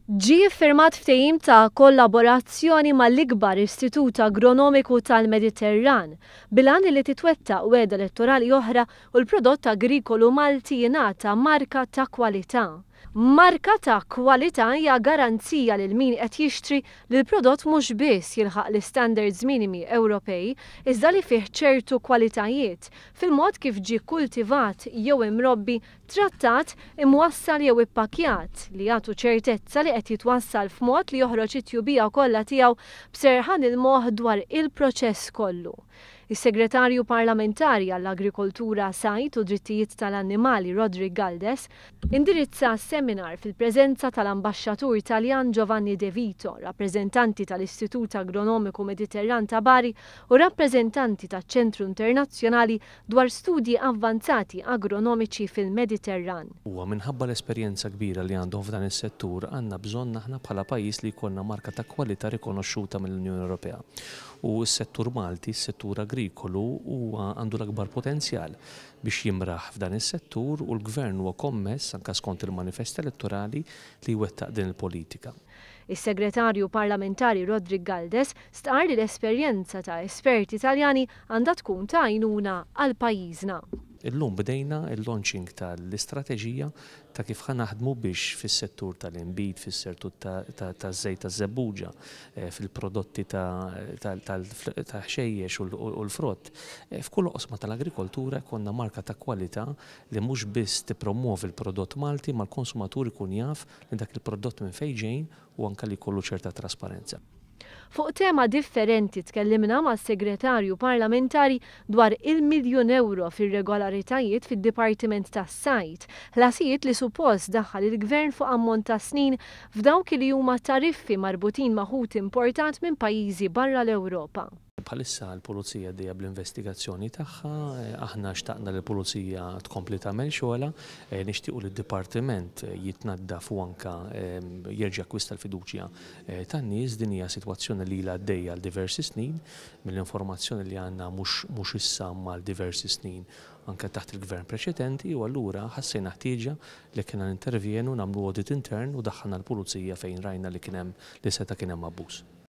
Ġie ffirmat ftehim ta' kollaborazzjoni mal-ikbar istitut agronomiku tal-Mediterran, bil-għan li titwettaq wegħda elettorali oħra u l-prodott agrikolu Malti jingħata marka ta' kwalità. Marka ta' kwalità hija garanzija lil min qed jixtri li l-prodott mhux biss jilħaq l-istandards minimi Ewropej, iżda li fih ċertu kwalitajiet fil-mod kif ġie kkultivat jew imrobbi trattat, imwassal jew ippakkjat, li jagħtu ċertezza li qed jitwassal f'mod li joħroġ it-tjubija kollha tiegħu b'serħan il-moħħ dwar il-proċess kollu. Is-Segretarju Parlamentari għall-Agrikoltura, Sajd u Drittijiet tal-Annimali Roderick Galdes indirizza seminar fil-preżenza tal-Ambaxxatur Taljan Giovanni De Vito, rappreżentanti tal-Istitut Agronomiku Mediterran ta' Bari u rappreżentanti taċ-Ċentru Internazzjonali dwar studji avvanzati agronomiċi fil-Mediterran. Huwa minħabba l-esperjenza kbira li għandhom f'dan is-settur għandna bżonn aħna bħala pajjiż li jkollna marka ta' kwalità rikonoxxuta mill-Unjoni Ewropea. U s-settur Malti, s-settur agrikolu huwa għandu l-akbar potenzjal biex jimraħ f'dan is-settur u l-Gvern huwa kommess, anke skont il-manifest elettorali, li jwettaq din il-politika. Is-Segretarju Parlamentari Roderick Galdes stqarr li l-esperjenza ta' esperti Taljani għandha tkun ta' għajnuna għal pajjiżna. Illum bdejna l-launching tal-istrateġija ta' kif ħa naħdmu biex fis-settur tal-inbid, fis-sertur taż-żejt taż-żebbuġa, fil-prodotti tal-ħxejjex u l-frott, f'kull oqsma tal-agrikoltura jkollna marka ta' kwalità li mhux biss tippromwovi l-prodott Malti imma l-konsumatur ikun jaf li dak il-prodott minn fejn ġej u anke li jkollu ċerta trasparenza. Fuq tema differenti tkellimna mas-Segretarju Parlamentari dwar il-miljun ewro f'irregolaritajiet fid-Dipartiment tas-Sajd, ħlasijiet li suppost daħħal il-Gvern fuq ammont ta' snin f'dawk li huma tariffi marbutin ma' ħut importat minn pajjiżi barra l-Ewropa. Bħalissa l-Pulizija għaddejja bl-investigazzjoni tagħha, aħna xtaqna li l-Pulizija tkompli tagħmel xogħolha, nixtiequ li d-dipartiment jitnaddaf u anke jerġa' jakkwista l-fiduċja tan-nies. Din hija sitwazzjoni li ilha għaddejja għal diversi snin, mill-informazzjoni li għandna mhux issa imma għal diversi snin anke taħt il-gvern preċedenti u allura ħassejna ħtieġa li kellna nintervjenu, nagħmlu audit intern u daħħalna l-Pulizija fejn rajna li kien hemm li seta' kien hemm abbuż.